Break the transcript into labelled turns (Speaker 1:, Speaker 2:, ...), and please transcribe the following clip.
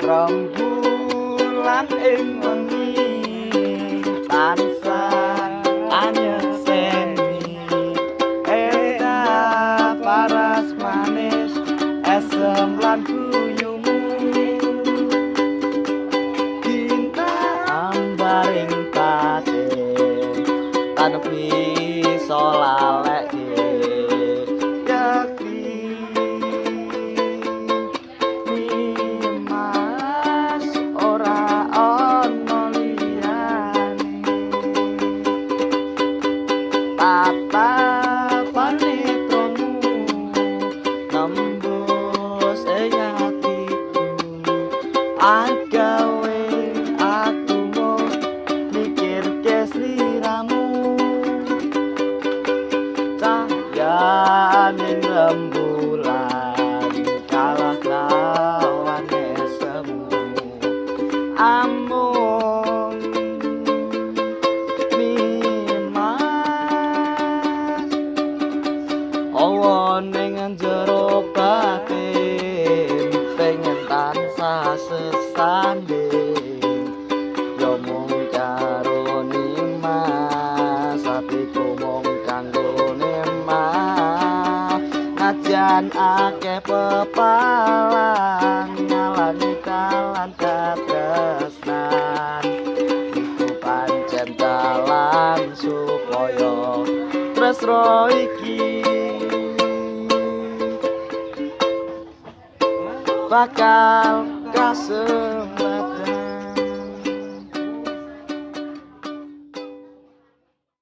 Speaker 1: Rembulan ing wengi tansah anyekseni endah paras manis esem lan guyumu bintang ambaring batin tan bisa lalekke yekti. Mas ora ana liyane tatapan netramu nembus ing atiku agawe aku mung mikirke sliramu cahyaning rembulan kalah lawane semu amung nimas awa ning jero batin pengen tansah sesanding ya mung karo nimas atiku mung kanggo nimas najan akeh pepalang ngalani dalan katresnan iku pancen dalan supaya tresno iki bakal kasembayan.